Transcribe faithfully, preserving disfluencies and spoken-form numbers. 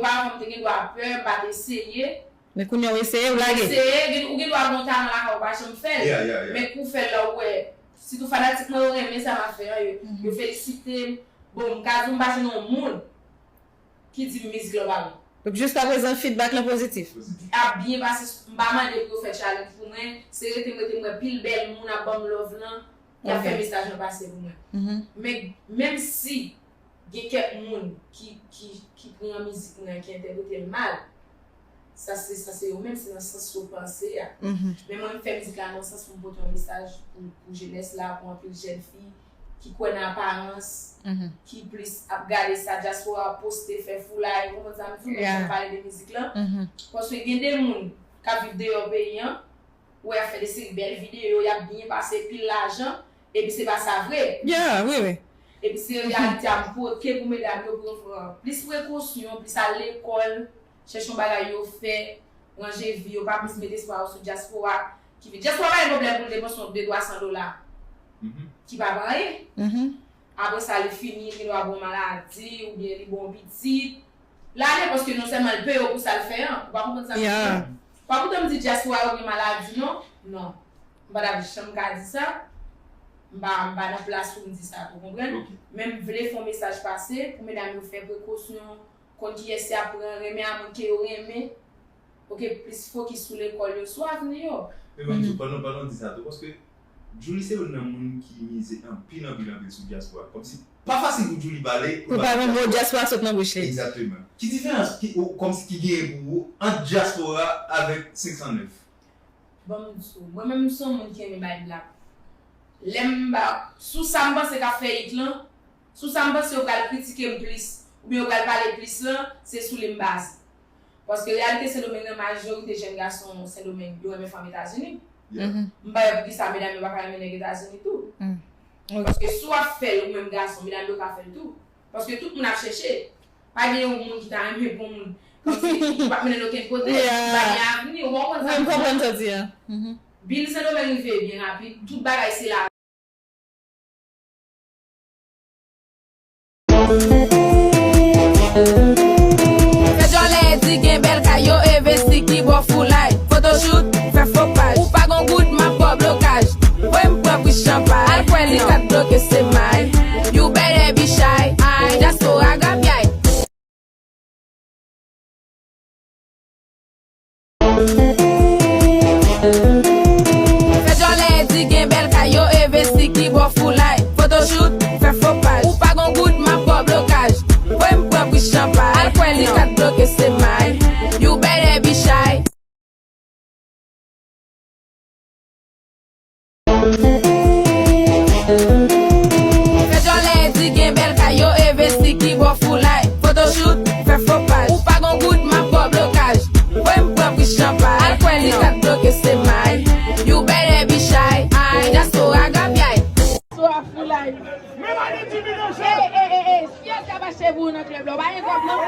Paran m te gen dwa pè, m pa t eseye. Men kounye a w eseye, w lage. Eseye, gen, ou gen dwa gen yon talan lakay ou pa janm fè l. Yeah, yeah, yeah. Men kou fè l la, ou wè, sitou fanatik mwen yo renmen sa m ap fè an, yo, yo felisite m. Bon, m ka di w m pa jwenn yon moun ki di m mizik la pa bon. Donk, jiskaprezan, feedback lan pozitif. Ap byen pase, m pa mande pou yo fè challenge pou mwen, se rete m rete m wè pil bèl moun ap ban m love lan, y ap fè mesaj lan pase pou mwen. Men, menm si gen kèk moun ki, ki, ki pran mizik mwen, ki entèprete l mal, sa se, sa se yo menm, se nan sans yo panse a. Men mwen, m fè mizik la nan sans pou m pote yon mesaj pou, pou jenès la, pou anpil jèn fi ki kwè nan aparans, ki plis ap gade sa dyaspora ap poste, fè foulay, ou konprann sa m di w, lè m pale de mizik lan. Paske gen de moun k ap viv deyò peyi an, ou wè y ap fè de seri bèl videyo, y ap byen pase, pil lajan, epi se pa sa vre. Yeah, wi, wi. Epi se reyalite a m pote pou medam yo, pou yo pran plis prekosyon, plis al lekòl, chèche yon bagay yo fè, ranje vi yo, pa plis mete espwa yo sou dyaspora ki vin. Dyaspora pa gen pwoblèm pou l depanse yon de twa san dola ki pa pa anyen. Apre sa, li fini, li gen dwa ba w maladi, oubyen li ba w pitit. L ale paske non sèlman l peye w pou sa l fè an. Ou pa konprann sa m di an? Pa pou tan m di dyaspora yo gen maladi, non. Non. M pa t ap janm ka di sa. M pa, m pa nan plas pou m di sa, ou konprann? Men m vle fè yon mesaj pase pou medam yo fè prekosyon, konn kiyès y ap pran, renmen a moun ke yo renmen. Oke, plis fokis sou lekòl yo, sou avni yo. Men ban m di w, pandan, pandan w di sa tou, paske Djouly se youn nan moun ki mize anpil, anpil, anpil sou dyaspora. Kòmsi, pa fasil pou Djouly pale, pou pa yon mo dyaspora sot nan bouch li. Egzakteman. Ki diferans ki, ou, kòmsi ki genyen pou ou ant dyaspora avèk senk san nèf? Ban m di w, mwen menm m se yon moun ki renmen bay blag. Lè m ba, sou sa m panse k ap fè hit lan, sou sa m panse yo pral kritike m plis, oubyen yo pral pale plis lan, se sou li m baze. Paske reyalite Sendomeng nan, majorite jèn gason Sendomeng, yo renmen fanm Etazini. M pa wè poukisa medam yo pa ka renmen nèg Etazini tou. Paske si w ap fè l ou menm gason, medam yo ka fè l tou. Paske tout moun ap chèche. Pa gen yon moun ki ta renmen pou yon moun kòmsi ki p ap mennen l okenn kote, ki pa gen avni, ou konprann sa m di an? Bill Sendomeng rive byen rapid, tout bagay se la. Se djòlè di gen bèl kay, yo envesti ki bò foulay. Photoshoot, fè fo paj. Ou pa gon goud, m ap ba w blokaj. Voye m pran pri chanpay. Al kwè li ka t bloke se may. You better be shy. Ay, dyaspora grapyay. Se djòlè di gen bèl kay, yo envesti ki bò foulay. Photoshoot, fè fo paj. Ou pa gon goud, m ap ba w blokaj. Voye m pran pri chanpay. Al kwè li ka t bloke se may. You better be shy. Se djòlè di gen bèl kay, yo envesti ki bò foulay. Photoshoot, fè fo paj. Ou pa gon goud, m ap ba w blokaj. Voye m pran pri chanpay. Al kwè li ka t bloke se may. You better be shy. Ay, dyaspora grapyay. Dyaspora foulay. Ey, ey, ey, ey, si yo t ap achte pou ou nan klèb la, ou pa gen kòb non.